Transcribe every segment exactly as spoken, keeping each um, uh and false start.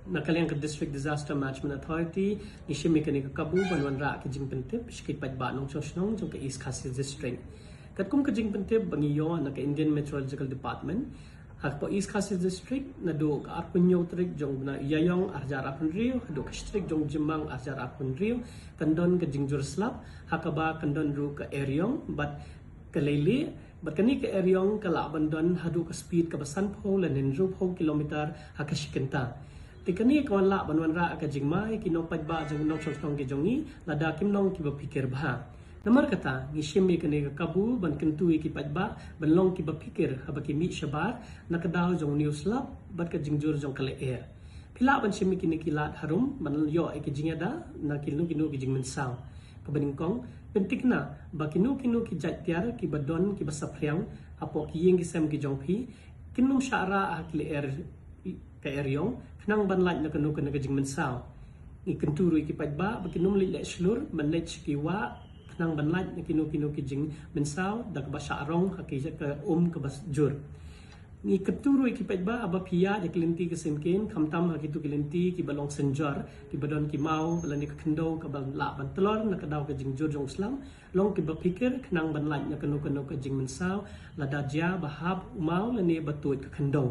Na ka liang ka District Disaster Management Authority, ngi shim ïa kane ka kabu ban wanrah ka jingpyntip sha ki paidbah nongshong shnong jong ka East Khasi District. Katkum ka jingpyntip ba ngi ïoh na ka Indian Meteorological Department, ha ka East Khasi District, naduh ka arphew hynñiew tarik jong u bnai Ïaïong arhajar arphew hynriew haduh ka shi tarik jong u Jymmang arhajar arphew hynriew, kan don ka jingjur slap, ha kaba kan don ruh ka eriong bad ka leilieh, bad kane ka eriong ka lah ban don haduh ka speed kaba sanphew lane hynriewphew kilometer ha ka shi kynta. Te kane ka wan lah ban wanrah ka jingma ïa ki nongpaidbah jong nongshong shnong ki jong ngi, lada kim long kiba phikir bha. Namar kata, ngi shim ïa kane ka kabu ban kyntu ïa ki paidbah ban long kiba phikir haba ki mih shabar na ka daw jong u slap bad ka jingjur jong ka lyer. Phi lah ban shim ïa kine ki lad harum ban ïoh ïa ki jingïada na kino kino ki jingmynsaw. Kaba nyngkong, pynthikna ba kino kino ki jait tiar kiba don kiba saphriang hapoh ki ïing ki sem ki jong phi, kin ym shah rah ha ki lyer ka eriong khnang ban lait na kano kano ka jingmynsaw. Ngi kyntu ruh ïa ki paidbah ba kin ym leit leh shlur ban leit sha ki wah khnang ban lait na kino kino ki jingmynsaw da kaba shah rong ha ki ka um kaba jur. Ngi kyntu ruh ïa ki paidbah, haba phi ïaid ha ki lynti ka syngkien, khamtam ha kito ki lynti kiba long synjor, kiba don ki maw lane ka khyndew kaba lah ban tlor na ka daw ka jingjur jong u slap, long kiba phikir khnang ban lait na kano kano ka jingmynsaw lada jia ba hap u maw lane ba tuid ka khyndew.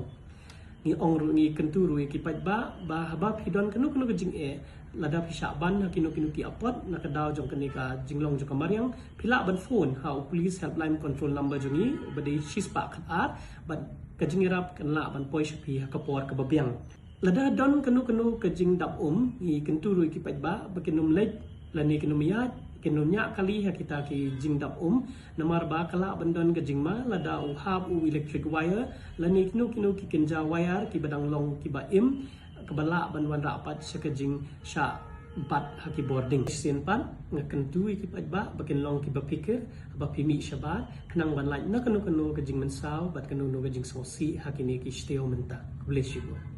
Ngi ong ruh, ngi kyntu ruh ïa ki paidbah ba haba phi don kano kano ka jingeh, lada phi shah ban ha kino kino ki apot na ka daw jong kane ka jinglong jong ka mariang, phi lah ban phone ha u Police Helpline Control Number jong ngi, uba dei shi spah khat ar, bad ka jingïarap kan lah ban poi sha phi ha ka por kaba biang. Lada don kano kano ka jingdap um, ngi kyntu ruh ïa ki paidbah ba kin ym leit lane kin ym ïaid, kin ym ñiah kali ha kita ki jingdap um, namar ba ka lah ban don ka jingma lada u hap u electric wire lane kino kino ki kynja wire kiba dang long kiba im, kaba lah ban wanrah pat sha ka jingshah bat ha ki bording. Shisien pat, nga kyntu ïa ki paidbah ba kin long kiba phikir haba phi mih shabar khnang ban lait na kano kano ka jingmynsaw bad kano kano ka jingsngewsih ha kine ki shnong mynta. Khublei shibun.